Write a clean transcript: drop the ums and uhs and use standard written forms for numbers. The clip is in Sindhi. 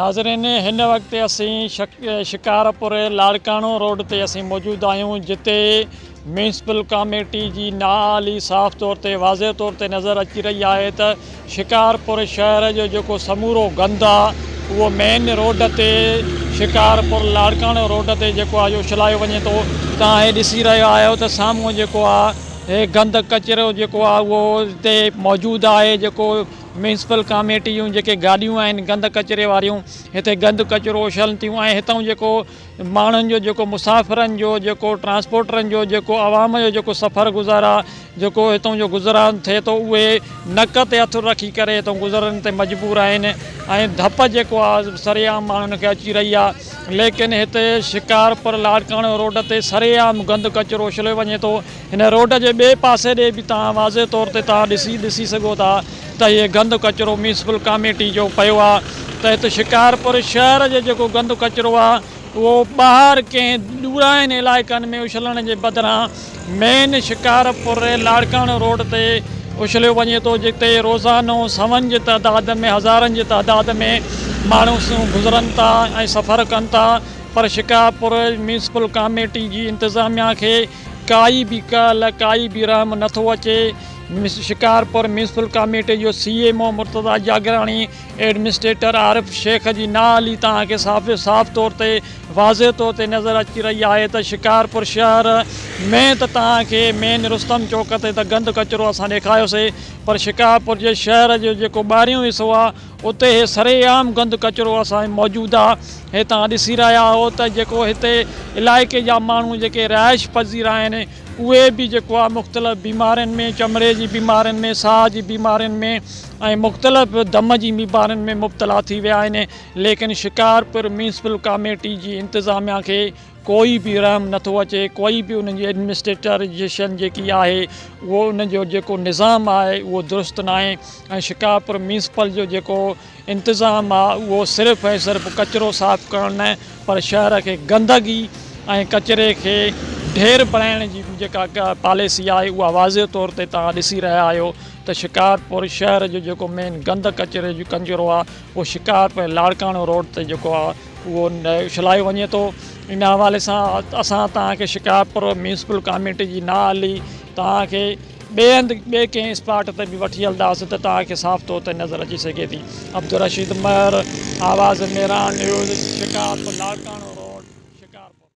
ناظرين هن وقت اسين شڪارپور لاڙڪاڻو روڊ تي اسين موجود آهيون جتي ميونسپل ڪاميٽي جي نااهلي صاف طور تي واضح طور تي نظر اچي رهي آهي ته شڪارپور شهر جو جيڪو سمورو گند آ اهو مين روڊ تي شڪارپور لاڙڪاڻو روڊ تي جيڪو آ اڇلايو وڃي ٿو توهان هي ڏسي رهيا آهيو ته سامهون جيڪو آ هي گند ڪچرو جيڪو آ اهو هتي موجود آهي جيڪو ميونسپل ڪاميٽي جون جيڪي گاڏيون آهن گند ڪچري واريون هتي گند ڪچرو اڇلن ٿيون ۽ هتان جيڪو ماڻهن جو جيڪو مسافرن جو جيڪو ٽرانسپورٽرن جو جيڪو عوام جو جيڪو سفر گذر آ جيڪو هتان جو گذران ٿئي ٿو اهي نڪ تي هٿ رکي ڪري هتان گذرڻ تي مجبور آهن ۽ ڌپ جيڪو آ سرعام ماڻهن کي اچي رهي آ ليڪن هتي شڪارپور لاڙڪاڻو روڊ تي سرعام گند ڪچرو اڇليو وڃي ٿو هن روڊ جي ٻئي پاسي ڏي به توهان واضح طور تي توهان ڏسي ڏسي سگهو ٿا ته هي گند ڪچرو ميونسپل ڪاميٽي جو پيو آ ته هت شڪارپور شهر جو جيڪو گند ڪچرو آ اهو ٻاهر ڪنهن ڏورانهن علائقن ۾ اڇلڻ جي بدران مين شڪارپور لاڙڪاڻو روڊ تي اڇليو وڃي ٿو جتي روزانو سون جي تعداد ۾ هزارن جي تعداد ۾ ماڻهو گذرن ٿا ۽ سفر ڪن ٿا پر شڪارپور ميونسپل ڪاميٽي جي انتظاميا کي ڪائي به ڪهل ڪائي به رحم نه ٿو اچي. شڪارپور ميونسپل ڪاميٽي جو C M O Murtaza Jagirani, administrator Arif Shaikh جي نااهلي توهان کي صاف صاف طور تي واضح طور تي نظر اچي رهي آهي ته شڪارپور شهر ۾ ته توهان کي مين رستم چوڪ تي ته گند ڪچرو اسان ڏيکايوسي پر شڪارپور جي شهر جو جيڪو ٻاهريون حصو آهي اتي هي سرعام گند ڪچرو اسان موجود آ هي توهان ڏسي رهيا آهو ته جيڪو هتي علائقي جا ماڻهو جيڪي رهائش پذير آهن اهي به جيڪو آ مختلف بيمارين ۾ چمڙي جي بيمارين ۾ ساهه جي بيمارين ۾ ۽ مختلف دم جي بيمارين ۾ مبتلا ٿي ويا آهن ليڪن شڪارپور ميونسپل ڪاميٽي جي انتظاميا کي ڪوئي به رحم نٿو اچي ڪوئي به انهن جي ايڊمنسٽريٽريشن جيڪي آهي اهو ان جو جيڪو نظام آهي اهو درست ناهي ۽ شڪارپور ميونسپل جو جيڪو انتظام آهي اهو صرف ۽ صرف ڪچرو صاف ڪرڻ نه پر شهر کي گندگي ۽ ڪچري کي ڍير بڻائڻ جي جيڪا پاليسي آهي اها واضح طور تي توهان ڏسي رهيا آهيو ته شڪارپور شهر جو جيڪو مين گند ڪچري جو ڪنجرو آهي اهو شڪارپور لاڙڪاڻو روڊ تي جيڪو آهي اهو اڇلايو وڃي ٿو ان حوالي سان اسان توهان کي شڪارپور ميونسپل ڪاميٽي جي نااهلي توهان کي ٻئي هنڌ ٻئي ڪنهن اسپاٽ تي به وٺي هلنداسين ته توهان کي صاف طور تي نظر اچي سگهي ٿي عبدالرشيد مهر آواز ميران نيوز شڪارپور لاڙڪاڻو.